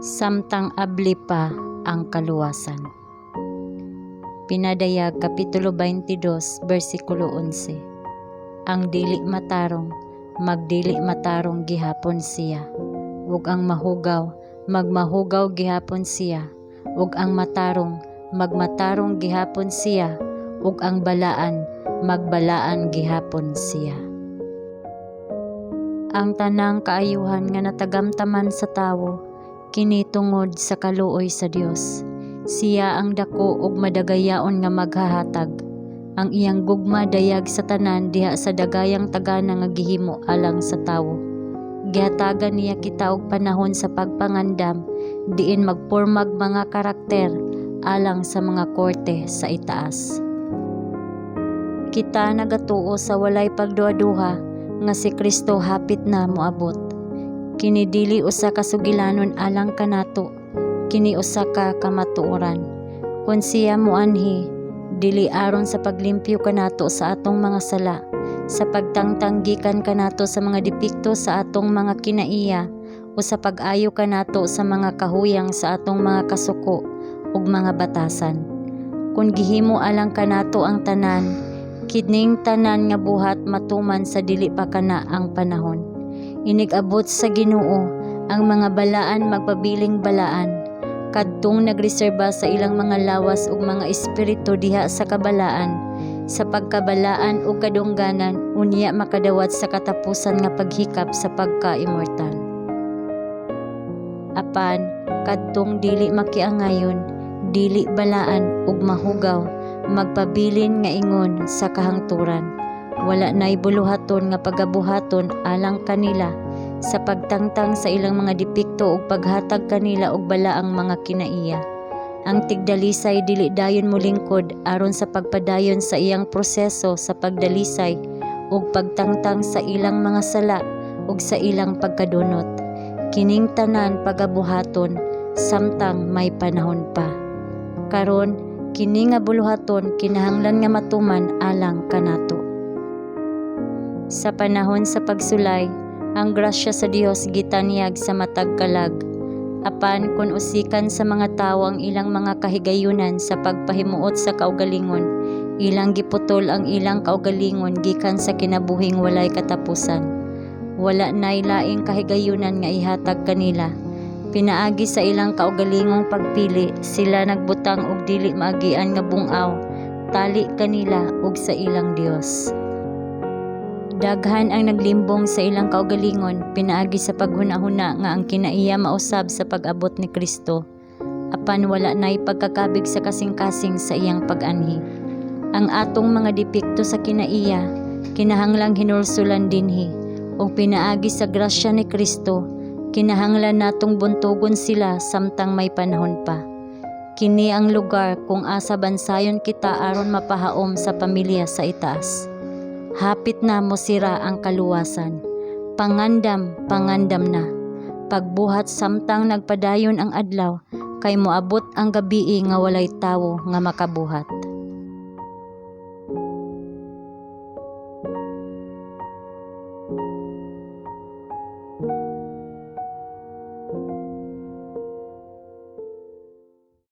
Samtang abli pa ang kaluwasan. Pinadayag Kapitulo 22, versikulo 11. Ang dili matarong, magdili matarong gihapon siya. Ug ang mahugaw, magmahugaw gihapon siya. Ug ang matarong, magmatarong gihapon siya. Ug ang balaan, magbalaan gihapon siya. Ang tanang kaayuhan nga natagamtaman sa tawo, kini tungod sa kaluoy sa Dios. Siya ang dako ug madagayaon nga maghahatag. Ang iyang gugma dayag sa tanan diha sa dagayang tagana nga gihimo alang sa tawo. Gihatagan niya kita og panahon sa pagpangandam diin magpormag mga karakter alang sa mga korte sa itaas. Kita nagatuo sa walay pagduhaduha nga si Kristo hapit na moabot. Kini dili usa ka sugilanon alang kanato, kini usa ka kamatuoran. Kun siya moanhi, dili aron sa paglimpyo kanato sa atong mga sala, sa pagtangtang gikan kanato sa mga depekto sa atong mga kinaiya, o sa pag-ayo kanato sa mga kahuyang sa atong mga kasuko ug mga batasan. Kun gihimo alang kanato ang tanan, kining tanan nga buhat matuman sa dili pa kana ang panahon. Inig-abot sa Ginoo, ang mga balaan magpabiling balaan, kadtong nagreserba sa ilang mga lawas ug mga espiritu diha sa kabalaan, sa pagkabalaan ug kadungganan, unya makadawat sa katapusan nga paghikap sa pagka-immortal. Apan kadtong dili makiangayon, dili balaan ug mahugaw, magpabilin nga ingon sa kahangturan. Wala nay buluhaton nga pagabuhaton alang kanila sa pagtangtang sa ilang mga depekto ug paghatag kanila og balaang mga kinaiya. Ang tigdalisay dili dayon molingkod aron sa pagpadayon sa iyang proseso sa pagdalisay ug pagtangtang sa ilang mga sala ug sa ilang pagkadunot. Kining tanan pagabuhaton samtang may panahon pa. Karon, kini nga buluhaton kinahanglan nga matuman alang kanato. Sa panahon sa pagsulay, ang grasya sa Dios gitanyag sa matag kalag. Apan kun usikan sa mga tawo ang ilang mga kahigayunan sa pagpahimuot sa kaugalingon, ilang giputol ang ilang kaugalingon gikan sa kinabuhing walay katapusan. Wala nay laing kahigayunan nga ihatag kanila. Pinaagi sa ilang kaugalingong pagpili, sila nagbutang og dili maagian nga bung-aw, tali kanila ug sa ilang Dios. Daghan ang naglimbong sa ilang kaugalingon pinaagi sa paghuna-huna nga ang kinaiya mausab sa pag-abot ni Kristo. Apan wala nay pagkakabig sa kasing-kasing sa iyang pag-anhi. Ang atong mga depekto sa kinaiya kinahanglang hinulsulan dinhi ug pinaagi sa grasya ni Kristo, kinahanglan natong buntugon sila samtang may panahon pa. Kini ang lugar kung asa bansayon kita aron mapahaom sa pamilya sa itaas. Hapit na mosira ang kaluwasan. Pangandam, pangandam na. Pagbuhat samtang nagpadayon ang adlaw, kay moabot ang gabii nga walay tawo nga makabuhat.